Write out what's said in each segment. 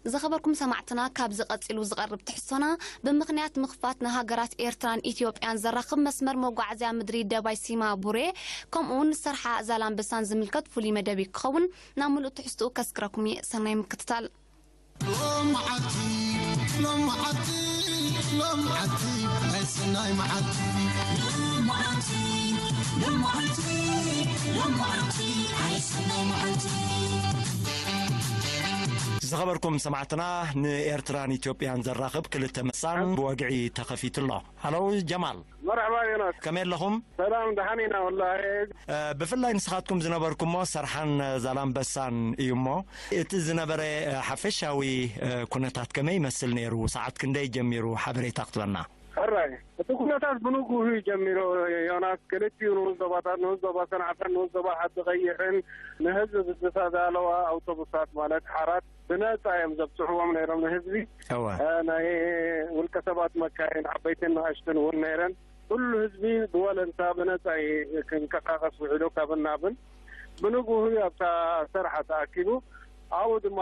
ዝኸበርኩም ሰማዕትና፣ ካብዚ ቀጺሉ ዝቐርብ ትሕዝቶና፣ ብምኽንያት ምኽፋት ንሃገራት ኤርትራን ኢትዮጵያን ዘራኽብ መስመር መጓዓዝያ ምድሪ ደባይ ሲማ ቡሬ፣ ከምኡውን ሰርሓ ዛላምበሳን ዝምልከት ፍሉይ መደብ ክኸውን፣ ናብ ምሉእ ትሕዝትኡ ከስክረኩም እየ። ሰናይ ምክትታል። ሎምዓቲ፣ ሎምዓቲ፣ ሎምዓቲ፣ ናይ ሰናይ መዓልቲ። ሎምዓቲ፣ ሎምዓቲ፣ ሎምዓቲ፣ ናይ ሰናይ መዓልቲ። ዝኸበርኩም ሰማዕትና፣ ንኤርትራን ኢትዮጵያን ዘራኽብ ክልተ መሳን ብወግዒ ተኸፊቱ ኣሎ። ሃሎ ጀማል። መርሐባ ዮናስ። ከመይ ኣለኹም? ሰላም፣ ደሓን ኢና ወላሂ። እ፣ ብፍላይ ንስኻትኩም ዝነበርኩሞ ሰርሓን ዛላምበሳን እዩ እሞ፣ እቲ ዝነበረ፣ እ፣ ሓፈሻዊ፣ እ፣ ኩነታት ከመይ ይመስል ነይሩ? ሰዓት ክንደይ ጀሚሩ? ሓበሬታ ክትበና። ሕራይ፣ እቲ ኩነታት ብንግሁ እዩ ጀሚሩ ዮናስ። ክልቲኡ ንኡስ ዞባታት፣ ንኡስ ዞባ ሰንዓፈን ንኡስ ዞባ ዓዲ ቀይሕን፣ ንህዝቢ ብዝተዳለዋ ኣውቶቡሳት ማለት ሓራት ብነጻ እዮም ዘብጽሕዎም ነይሮም ንህዝቢ። እወ። እ፣ ናይ ውልቀ ሰባት መካይን ዓበይትን ንኣሽቱን እውን ነይረን። ኩሉ ህዝቢ ብወለንታ ብነጻ እዩ ክንቀሳቐስ ውዒሉ ካብን ናብን። ብንግሁ ኣብታ ሰርሓ ተኣኪቡ፣ ኣብኡ ድማ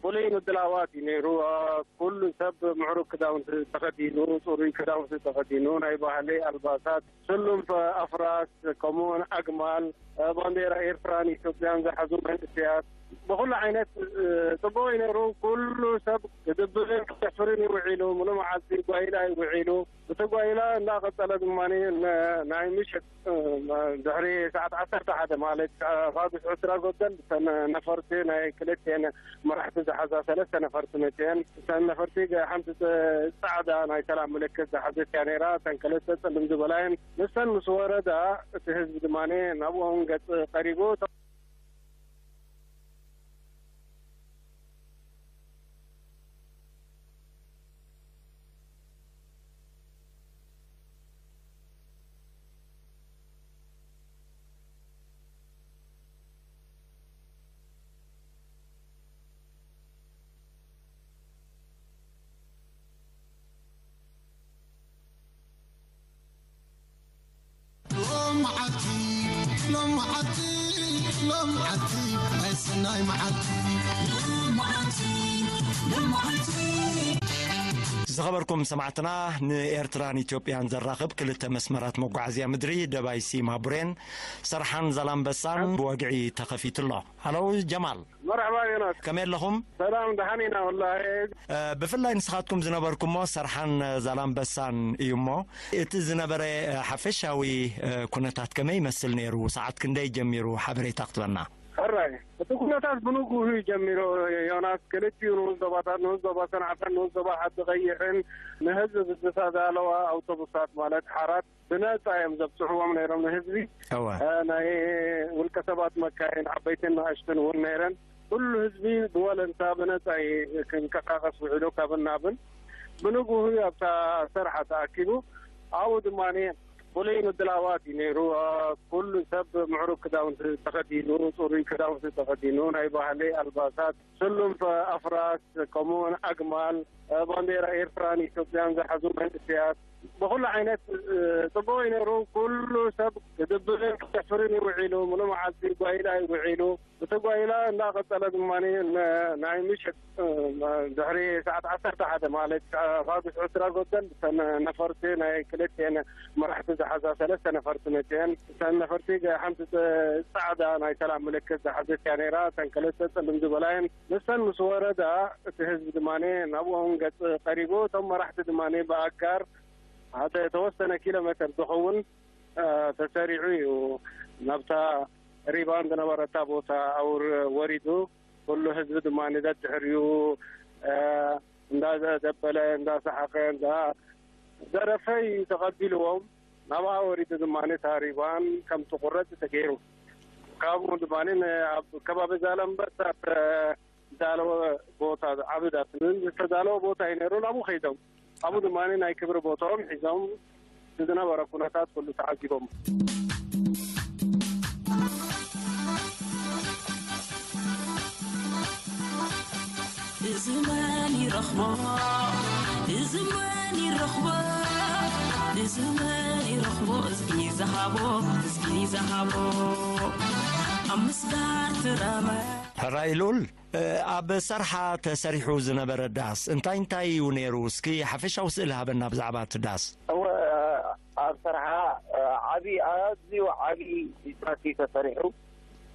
ፍሉይ ምድላዋት እዩ ነይሩ። እ፣ ኩሉ ሰብ ምዕሩግ ክዳውንቲ ተኸዲኑ፣ ጽሩይ ክዳውንቲ ተኸዲኑ፣ ናይ ባህሊ ኣልባሳት፣ ስሉም ኣፍራስ፣ ከምኡውን ኣግማል፣ እ፣ ባንዴራ ኤርትራን ኢትዮጵያን ዝሓዙ መንእሰያት፣ ብኹሉ ዓይነት፣ እ፣ ጽቡቕ እዩ ነይሩ። ኩሉ ሰብ ክድብልን ክጨፍርን እዩ ውዒሉ፣ ሙሉ መዓልቲ ጓይላ እዩ ውዒሉ። እቲ ጓይላ እንዳቐጸለ ድማ ን-፣ ናይ ምሸት፣ እ፣ ድሕሪ ሰዓት ዓሰርተ ሓደ ማለት፣ እ፣ ካብ ዕስራ ጎደል፣ እተን ነፈርቲ ናይ ክልቴን መራሕቲ ዝሓዛ ሰለስተ ነፈርቲ መጺአን። እተን ነፈርቲ ገ-፣ ሓንቲ ጸ-፣ ጻዕዳ ናይ ሰላም ምልክት ዝሓዘት እያ ነይራ። እተን ክልተ ጸልም ዝበላ እየን። ንሰን ምስ ወረዳ፣ እቲ ህዝቢ ድማ ናብኦም ገጽ ቀሪቡ። ሎምዓቲ፣ ሎምዓቲ፣ ሎምዓቲ፣ ናይ ሰናይ መዓልቲ። ሎምዓቲ፣ ሎምዓቲ። ዝኸበርኩም ሰማዕትና፣ ንኤርትራን ኢትዮጵያን ዘራኽብ ክልተ መስመራት መጓዓዝያ ምድሪ ደባይ ሲማ ቡሬን ሰርሓን ዛላምበሳን ብወግዒ ተኸፊቱ ኣሎ። ሃሎ ጀማል። መርሐባ ዮናስ። ከመይ ኣለኹም? ሰላም፣ ደሓን ኢና ወላሂ። እ፣ ብፍላይ ንስኻትኩም ዝነበርኩሞ ሰርሓን ዛላምበሳን እዩ እሞ፣ እቲ ዝነበረ፣ እ፣ ሓፈሻዊ፣ እ፣ ኩነታት ከመይ ይመስል ነይሩ? ሰዓት ክንደይ ጀሚሩ? ሓበሬታ ክትበና። ሕራይ፣ እቲ ኩነታት ብንግሁ እዩ ጀሚሩ ዮናስ። ክልቲኡ ንኡስ ዞባታት፣ ንኡስ ዞባ ሰንዓፈን ንኡስ ዞባ ዓዲ ቀይሕን፣ ንህዝቢ ብዝተዳለዋ ኣውቶቡሳት ማለት ሓራት ብነጻ እዮም ዘብጽሕዎም ነይሮም ንህዝቢ። እወ። እ፣ ናይ ውልቀ ሰባት መካይን ዓበይትን ንኣሽቱን እውን ነይረን። ኩሉ ህዝቢ ብወለንታ ብነጻ እዩ ክንቀሳቐስ ውዒሉ ካብን ናብን። ብንግሁ ኣብታ ሰርሓ ተኣኪቡ፣ ኣብኡ ድማ ፍሉይ ምድላዋት እዩ ነይሩ። እ፣ ኩሉ ሰብ ምዕሩግ ክዳውንቲ ተኸዲኑ፣ ጽሩይ ክዳውንቲ ተኸዲኑ፣ ናይ ባህሊ ኣልባሳት፣ ስሉም ኣፍራስ፣ ከምኡውን ኣግማል፣ እ፣ ባንዴራ ኤርትራን ኢትዮጵያን ዝሓዙ መንእሰያት፣ ብኹሉ ዓይነት፣ እ፣ ጽቡቕ እዩ ነይሩ። ኩሉ ሰብ ክድብልን ክጨፍርን እዩ ውዒሉ፣ ሙሉ መዓልቲ ጓይላ እዩ ውዒሉ። እቲ ጓይላ እንዳቐጸለ ድማ ን-፣ ናይ ምሸት፣ እ፣ ድሕሪ ሰዓት ዓሰርተ ሓደ ማለት፣ እ፣ ካብ ዕስራ ጎደል፣ እተን ነፈርቲ ናይ ክልቲኤን መራሕቲ ዝሓዛ ሰለስተ ነፈርቲ መጺአን። እተን ነፈርቲ ገ-፣ ሓንቲ ጸ-፣ ጻዕዳ ናይ ሰላም ምልክት ዝሓዘት እያ ነይራ። እተን ክልተ ጽልም ዝበላ እየን። ንሰን ምስ ወረዳ፣ እቲ ህዝቢ ድማ ናብኦም ገጽ ቀሪቡ፣ እቶም መራሕቲ ድማ ብኣጋር ሓደ ተወሰነ ኪሎ ሜተር ዝኸውን፣ እ፣ ተሰሪዑ እዩ ናብታ ሪባን ዝነበረታ ቦታ ኣውር-፣ ወሪዱ። ኩሉ ህዝቢ ድማ ደድሕሪኡ፣ እ፣ እንዳዘደበለ፣ እንዳሰሓቐ፣ እንዳደረፈ እዩ ተቐቢልዎም። ናብኣ ወሪዱ ድማ እታ ሪባን ከም ትቑረጽ ተገይሩ። ካብኡ ድማ ን-፣ ኣብ ከባቢ ዛላምበሳ ተ-፣ ዝተዳለወ ቦታ፣ ዓብዳት ዝተዳለወ ቦታ እዩ ነይሩ። ናብኡ ከይዶም፣ ኣብኡ ድማ ናይ ክብሪ ቦታኦም ሒዞም ዝነበረ ኩነታት ኩሉ ተዓዚቦም። እዚ መን ይረኽቦ? እዚ መን ይረኽቦ? እዚ መን ይረኽቦ? እዝጊ ዝሃቦ፣ እዝጊ ዝሃቦ። ኣብ ምስጋር ትረመ። ሕራይ ሉል፣ እ፣ ኣብ ሰርሓ ተሰሪሑ ዝነበረ ዳስ እንታይ እንታይ እዩ ነይሩ? እስኪ ሓፈሻዊ ስእሊ ሃበና ብዛዕባ እቲ ዳስ። እወ፣ ኣብ ሰርሓ፣ እ፣ ዓቢ፣ ኣዝዩ ዓቢ ዳስ እዩ ተሰሪሑ።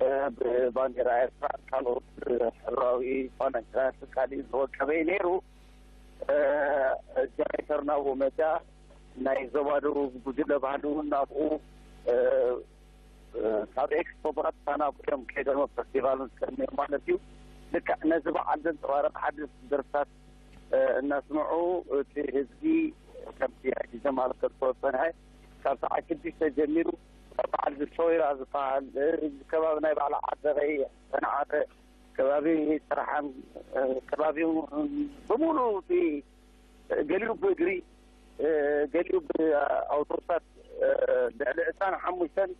እ፣ ብባንዴራ ኤርትራ፣ ካልኦት፣ እ፣ ሕብራዊ ባንዴራታት ካልእ ዝወቀበ እዩ ነይሩ። እ፣ ጀነሬተር ናብኡ መጽያ፣ ናይ ዞባ ደቡብ ጉጅለ ባህሊ እውን ናብኡ፣ እ፣ እ፣ ካብ ኤክስፖ ብቐጥታ ናብኡ እዮም ከይዶም ኣብ ፈስቲቫል ዝቀንዮም ማለት እዩ። ልክዕ ነዚ በዓል ዘንጸባርቕ ሓደስቲ ደርፍታት፣ እ፣ እናስምዑ እቲ ህዝቢ ከምቲ ሕጂ ዘማልከትኩዎ ዝጸንሐ ካብ ሰዓት ሽዱሽተ ጀሚሩ ካብ በዓል ሰወይራ ዝበሃል፣ እ፣ ከባቢ ናይ በዓል ዓደቐይ፣ ሰንዓፈ ከባቢ፣ ጥርሓን፣ እ፣ ከባቢኡ ብምሉኡ እቲ ገሊኡ ብእግሪ፣ እ፣ ገሊኡ ብኣውቶቡሳት፣ እ፣ ልዕሊ ዕስራን ሓሙሽተን፣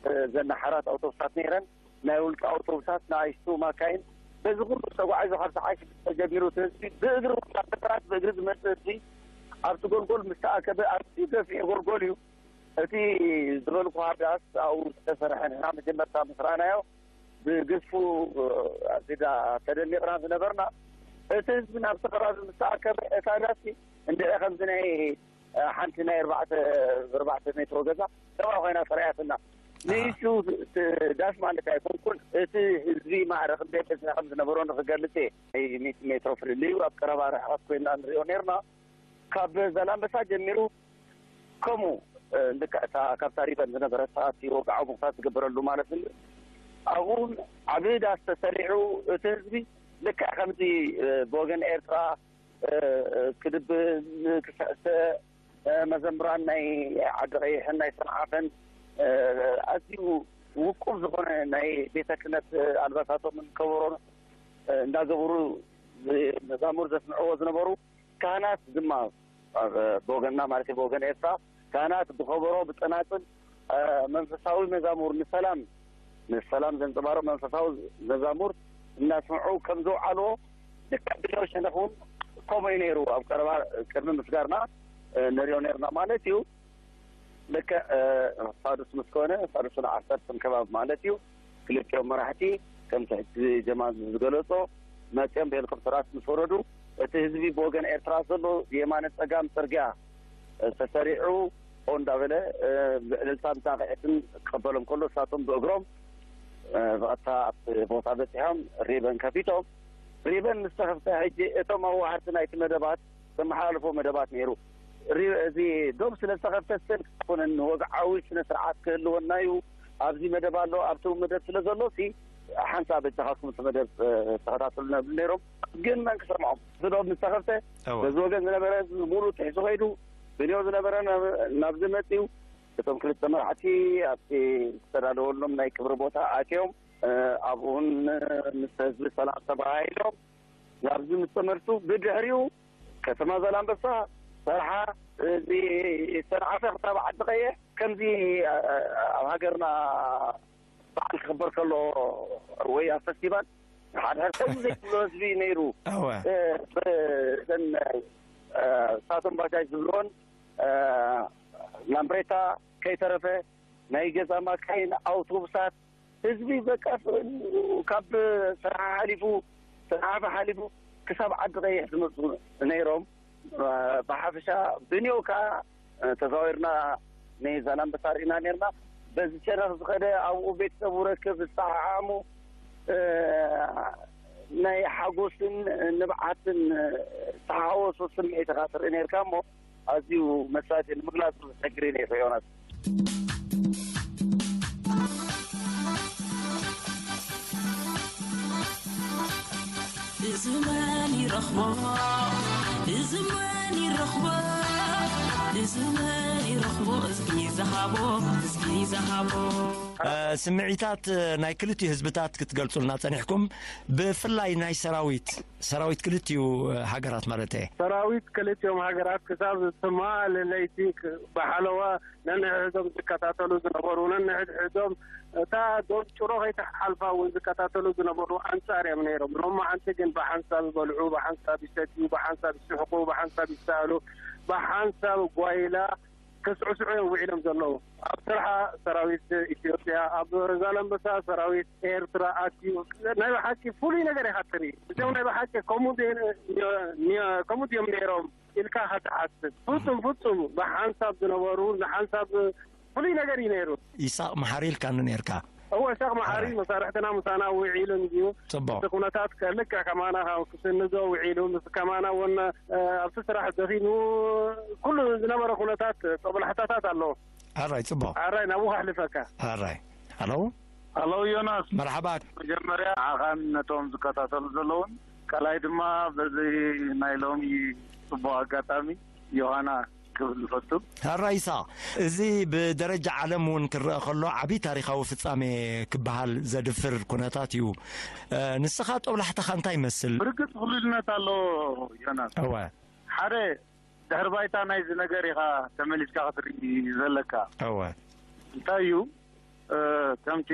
እ፣ ዘናሓራት ኣውቶቡሳት ነይረን። ናይ ውልቂ ኣውቶቡሳት፣ ንኣሽቱ ማካይን፣ በዚ ኩሉ ተጓዒዙ ካብ ሰዓት ሽዱሽተ ጀሚሩ እቲ ህዝቢ ብእግሪ፣ ወታደራት ብእግሪ ዝመጽእ ህዝቢ ኣብቲ ጎልጎል ምስ ተኣከበ፣ ኣዝዩ ገፊሕ ጎልጎል እዩ። እቲ ዝበልኩኻ ዳስ ኣብኡ ዝተሰርሐ ንሕና መጀመርታ ምስ ረኣናዮ ብግዝፉ ኣዚና ተደኒቕና ዝነበርና። እቲ ህዝቢ ናብቲ ከባቢ ምስ ተኣከበ እታ ዳስ እንድዒ ከምዚ ናይ ሓንቲ ናይ ኣርባዕተ ብኣርባዕተ ሜትሮ ገዛ ከምኣ ኮይና ተረኣያትና። ኣሃ። ንእሽቱ ዳስ ማለት ኣይኮንኩን። እቲ ህዝቢ ማዕረ ክንደይ በዝሒ ከም ዝነበሮ ንክገልጽ እየ። ናይ ሚእቲ ሜትሮ ፍልልዩ ኣብ ቀረባ ርሕቐት ኮይና ንሪኦ ነርና። ካብ ዛላምበሳ ጀሚሩ ከምኡ፣ እ፣ ልክዕ እታ ካብታ ሪበን ዝነበረት ሰዓት ወግዓዊ ምኽፋት ዝግበረሉ ማለት እዩ። ኣብኡ እውን ዓቢ ዳስ ተሰሪዑ እቲ ህዝቢ ልክዕ ከምዚ፣ እ፣ ብወገን ኤርትራ፣ እ፣ እ፣ ክድብል፣ ክስዕስዕ፣ እ፣ መዘምራን ናይ ዓዲ ቀይሕን ናይ ሰንዓፈን፣ እ፣ ኣዝዩ ውቁብ ዝኾነ ናይ ቤተ ክህነት ኣልባሳቶምን ከበሮን፣ እ፣ እንዳገበሩ ዝ-፣ መዛሙር ዘስምዕዎ ዝነበሩ ካህናት ድማ፣ ኣብ፣ ብወገንና ማለት እዩ፣ ብወገን ኤርትራ ካህናት ብኸበሮ፣ ብጸናጽል፣ እ፣ መንፈሳዊ መዛሙር ንሰላም፣ ንሰላም ዘንጸባርቕ መንፈሳዊ መዛሙር እናስምዑ ከም ዘውዓልዎ፣ ልክዕ ብሻው ሸነኽ እውን ከምኡ እዩ ነይሩ። ኣብ ቀረባ ቅድሚ ምስጋርና፣ እ፣ ንሪኦ ነርና ማለት እዩ። ልክዕ፣ እ፣ ሳዱስ ምስ ኮነ፣ ሳዱስን ዓሰርተን ከባቢ ማለት እዩ። ክልቲኦም መራሕቲ ከምቲ ሕጂ ጀማል ዝገለጾ መጺኦም ብሄሊኮፕተራት ምስ ወረዱ፣ እቲ ህዝቢ ብወገን ኤርትራ ዘሎ የማነ ጸጋም ጽርግያ፣ እ፣ ተሰሪዑ ኦ እንዳበለ፣ እ፣ ብዕልልታን ጣቕዒትን ክቕበሎም ከሎ፣ እሳቶም ብእግሮም፣ እ፣ ብቐጥታ ኣብቲ ቦታ በጺሖም ሪበን ከፊቶም። ሪበን ምስ ተኸፍተ፣ ሕጂ እቶም ኣዋሃድቲ ናይቲ መደባት ዘመሓላልፎ መደባት ነይሩ። ሪ-፣ እዚ ዶብ ስለ ዝተኸፍተ ስል ክኾነኒ ወግዓዊ ስነ ስርዓት ክህልወና እዩ። ኣብዚ መደብ ኣሎ፣ ኣብቲ መደብ ስለ ዘሎ ሲ ሓንሳብ በጃኻትኩም እቲ መደብ፣ እ፣ ተኸታተሉና ይብሉ ነይሮም። ግን መን ክሰምዖም? እቲ ዶብ ምስ ተኸፍተ እወ። በዚ ወገን ዝነበረ ህዝቢ ሙሉእ ጥሒሱ ከይዱ፣ ብንዮ ዝነበረ ናብ፣ ናብዚ መጺኡ። እቶም ክልተ መራሕቲ ኣብቲ ዝተዳለወሎም ናይ ክብሪ ቦታ ኣትዮም፣ እ፣ ኣብኡን ምስ ህዝቢ ሰላም ተባሃሂሎም ናብዚ ምስ ተመልሱ፣ ብድሕሪኡ ከተማ ዛላምበሳ፣ ሰርሓ፣ እዚ ሰንዓፈ ክሳብ ዓዲ ቀይሕ፣ ከምዚ፣ እ፣ ኣብ ሃገርና በዓል ክኽበር ከሎ ወይ ኣብ ፈስቲቫል ሓድሕድ ከምዚ ዘይብሎ ህዝቢ ነይሩ። እወ። እ፣ ብዘን፣ እ፣ ሳቶም ባጃጅ ዝብልዎን፣ እ፣ ላምብሬታ ከይተረፈ ናይ ገዛ ማካይን፣ ኣውቶቡሳት፣ ህዝቢ በቃ ካብ ሰንዓ ሓሊፉ፣ ሰንዓፈ ሓሊፉ ክሳብ ዓዲ ቀይሕ ዝመፁ ነይሮም። ብሓፈሻ ብንዮ ከዓ ተዛዊርና ንዛላምበሳ ርኢና ነርና። በዚ ሸነኽ ዝኸደ ኣብኡ ቤተሰቡ ረክብ፣ ዝጠዓዓሙ፣ ናይ ሓጎስን ንብዓትን ዝተሓወሶ ስምዒት ኢኻ ትርኢ ነርካ እሞ፣ ኣዝዩ መሳጢ ንምግላጹ ዘስቸግር እዩ ነይሩ ዮናስ። እዚ መን ይረኽቦ? እዚ መን ይረኽቦ? እዚ መን ይረኽቦ? እዝጊ ዝሃቦ፣ እዝጊ ዝሃቦ። እ፣ ስምዒታት፣ እ፣ ናይ ክልቲኡ ህዝብታት ክትገልጹልና ጸኒሕኩም፣ ብፍላይ ናይ ሰራዊት፣ ሰራዊት ክልቲኡ፣ እ፣ ሃገራት ማለት እየ። ሰራዊት ክልቲኦም ሃገራት ክሳብ ትማሊ ለይቲ ክ-፣ ብሓለዋ ነንሕድሕዶም ዝከታተሉ ዝነበሩ፣ ነንሕድሕዶም እታ ዶብ ጭሮ ከይተሓልፋ እውን ዝከታተሉ ዝነበሩ ኣንጻር እዮም ነይሮም። ሎማዓንቲ ግን ብሓንሳብ ይበልዑ፣ ብሓንሳብ ይሰትዩ፣ ብሓንሳብ ይስሕቁ፣ ብሓንሳብ ይሰኣሉ፣ ብሓንሳብ ጓይላ ከስዕስዑ እዮም ውዒሎም ዘለዉ። ኣብ ስርሓ ሰራዊት ኢትዮጵያ፣ ኣብ ዛላምበሳ ሰራዊት ኤርትራ ኣትዩ ናይ ብሓቂ ፍሉይ ነገር ኢኻ ትርኢ። እዚኦም ናይ ብሓቂ ከምኡ ድዮ-፣ ድዮ-፣ ከምኡ ድዮም ነይሮም ኢልካ ኢኻ ትሓስብ። ፍጹም ፍጹም ብሓንሳብ ዝነበሩ ንሓንሳብ ፍሉይ ነገር እዩ ነይሩ። ይሳቕ መሓሪ ኢልካኒ ነርካ። እወ፣ ይሳቕ መሓሪ። ኣራይ። መሳርሕትና ምሳና ውዒሉ እንድዩ። ጽቡቕ። እቲ ኩነታት ከ-፣ ልክዕ ከማና ካብ ክስንዞ ውዒሉ፣ ምስ ከማና እውን፣ እ፣ ኣብቲ ስራሕ ደኺሙ፣ ኩሉ ዝነበረ ኩነታት ጦብላሕታታት ኣሎ። ኣራይ፣ ጽቡቕ። ኣራይ፣ ናብኡ ከሕልፈካ። ኣራይ። ሃሎ? ሃሎ፣ ዮናስ። መርሓባ። መጀመርያ ንዓኻን ነቶም ዝከታተሉ ዘለውን፣ ካልኣይ ድማ በዚ ናይ ሎሚ ጽቡቕ ኣጋጣሚ ዮሃና ክብል ዝፈቱ። ኣራይ ይሳቕ፣ እዚ ብደረጃ ዓለም እውን ክረአ ከሎ ዓቢ ታሪኻዊ ፍጻሜ ክበሃል ዘድፍር ኩነታት እዩ። እ፣ ንስኻ ጦብላሕታኻ እንታይ ይመስል? ብርግጽ ፍሉይነት ኣሎ ዮናስ። እወ። ሓደ ድሕሪ ባይታ ናይዚ ነገር ኢኻ ተመሊስካ ክትርኢ ዘለካ። እወ። እንታይ እዩ፣ እ፣ ከምቲ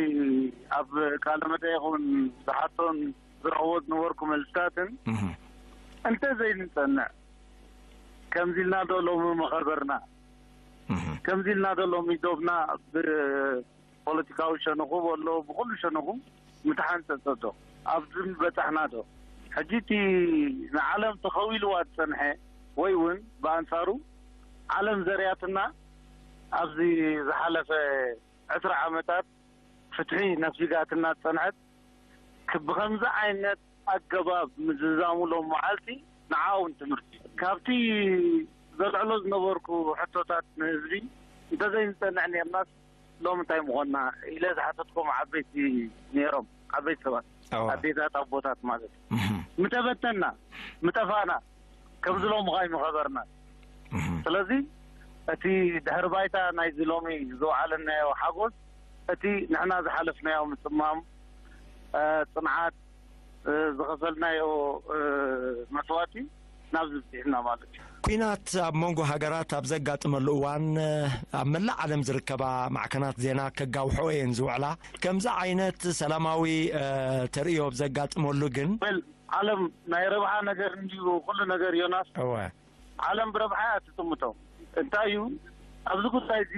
ኣብ ቃለ መጠይቕ እውን ዝሓቶን ዝረኽቦ ዝነበርኩ መልስታትን እህ። እንተ ዘይንጸንዕ፣ ከምዚ ኢልና ዶ ሎሚ መኸበርና? እህ። ከምዚ ኢልና ዶ ሎሚ ዶብና ብፖለቲካዊ ሸነኹ በሎ፣ ብኹሉ ሸነኹ ምተሓንጸጸ ዶ? ኣብዚ ምበጻሕና ዶ? ሕጂ እቲ ንዓለም ተኸዊልዋ ዝጸንሐ፣ ወይ እውን ብኣንጻሩ ዓለም ዘርያትና ኣብዚ ዝሓለፈ ዕስራ ዓመታት ፍትሒ ነፊጋትና ዝጸንሐት፣ ክ-፣ ብኸምዚ ዓይነት ኣገባብ ምዝዛሙ ሎም መዓልቲ ንዓ እውን ትምህርቲ እዩ። ካብቲ ዘልዕሎ ዝነበርኩ ሕቶታት ንህዝቢ እንተዘይንጸንዕ ነርናስ ሎም እንታይ ምኾንና ኢለ ዝሓተትኩም ዓበይቲ ነይሮም፣ ዓበይቲ ሰባት፣ ኣዋ። ኣዴታት፣ ኣቦታት ማለት እዩ። እህ። ምተበተና፣ ምጠፋና፣ ከምዚ ሎም ኸይ ምኸበርና። እህ። ስለዚ እቲ ድሕሪ ባይታ ናይዚ ሎሚ ዝወዓለናዮ ሓጎስ፣ እቲ ንሕና ዝሓለፍናዮ ምጽማም፣ እ፣ ጽንዓት፣ እ፣ ዝኸፈልናዮ፣ እ፣ መስዋእቲ ናብዚ ብጺሕና ማለት እዩ። ኲናት ኣብ መንጎ ሃገራት ኣብ ዘጋጥመሉ እዋን፣ እ፣ ኣብ መላእ ዓለም ዝርከባ ማዕከናት ዜና ከጋውሖ እየን ዝውዕላ። ከምዚ ዓይነት ሰላማዊ፣ እ፣ ተርእዮ ኣብ ዘጋጥመሉ ግን፣ በል፣ ዓለም ናይ ረብሓ ነገር እንድዩ ኩሉ ነገር ዮናስ። እወ። ዓለም ብረብሓ እያ ትጥምቶ። እንታይ እዩ፣ ኣብዚ ጉዳይ እዚ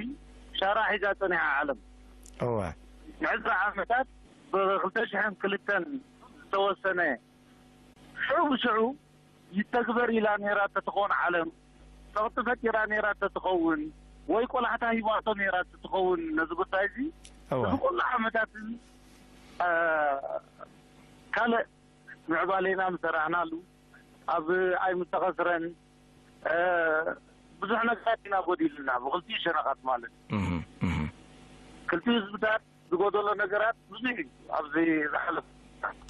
ሻራ ሒዛ ጸኒሓ ዓለም። እወ። ንዕስራ ዓመታት ብክልተ ሽሕን ክልተን ዝተወሰነ ሽዑ ብሽዑ ይተግበር ኢላ ነይራ ተትኸውን ዓለም፣ ጸቕጢ ፈጢራ ነይራ ተትኸውን፣ ወይ ቆላሕታ ሂባቶ ነይራ ተትኸውን ነዚ ጉዳይ እዚ፣ እወ። እዚ ኩሉ ዓመታት እዚ፣ እ፣ ካልእ ምዕባሌና ምሰራሕናሉ፣ ኣብ ኣይምተኸስረን፣ እ፣ ብዙሕ ነገራት ኢና ጎዲሉና፣ ብኽልቲኡ ሸነኻት ማለት እዩ። እህ፣ እህ። ክልቲኡ ህዝብታት ዝጎደሎ ነገራት ብዙሕ እዩ ኣብዚ ዝሓለፈ።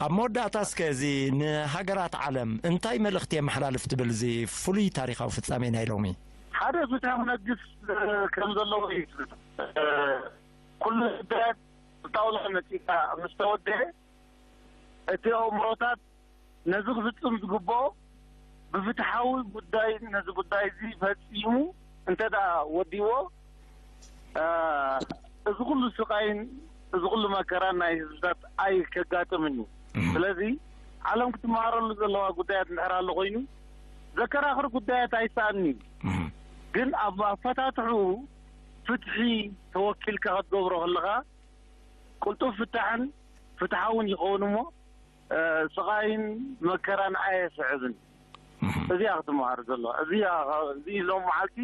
ኣብ መወዳእታ እስከ እዚ ንሃገራት ዓለም እንታይ መልእኽቲ የመሓላልፍ ትብል እዚ ፍሉይ ታሪኻዊ ፍጻሜ ናይ ሎሚ? ሓደ ፍትሒ ክነግስ፣ እ፣ ከም ዘለዎ እዩ። እ፣ ኩሉ ጉዳያት ብጣውላ መጺእካ ምስ ተወደአ፣ እቲ ኣእምሮታት ነዚ ክፍጽም ዝግብኦ ብፍትሓዊ ጉዳይ ነዚ ጉዳይ እዚ ፈጺሙ እንተ ደኣ ወዲዎ፣ እ፣ እዚ ኩሉ ስቓይን እዚ ኩሉ መከራን ናይ ህዝብታት ኣይከጋጥምን እዩ። እህ። ስለዚ ዓለም ክትመሃረሉ ዘለዋ ጉዳያት እንድሕር ኣሎ ኮይኑ፣ ዘከራኽር ጉዳያት ኣይሰኣንን እዩ። እህ። ግን ኣብ ኣፈታትሕኡ ፍትሒ ተወኪልካ ክትገብሮ ከለኻ፣ ቅልጡፍ ፍታሕን ፍትሓውን ይኸውን እሞ፣ እ፣ ስቓይን መከራን ኣየስዕብን። እህ። እዚኣ ክትመሃር ዘሎ። እዚኣ፣ እዚ ሎም መዓልቲ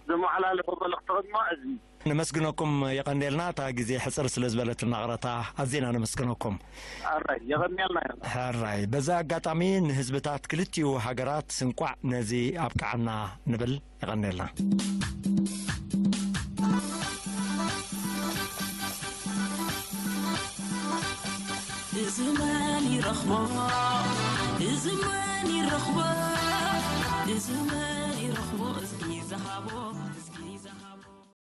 ዘመሓላለፎ መልእኽቲ ድማ እዚ። ነመስግነኩም፣ የቐንየልና። እታ ግዜ ሕጽር ስለ ዝበለትና ቅረታ ኣዚና ነመስግነኩም። ኣራይ፣ የቐንየልና ኢና። ሕራይ፣ በዚ ኣጋጣሚ ንህዝብታት ክልቲኡ ሃገራት እንቋዕ ነዚ ኣብቅዓና ንብል። የቐንየልና። እዚ መን ይረኽቦ? እዚ መን ይረኽቦ? እዚ መን ይረኽቦ? እዚ ዝሃቦ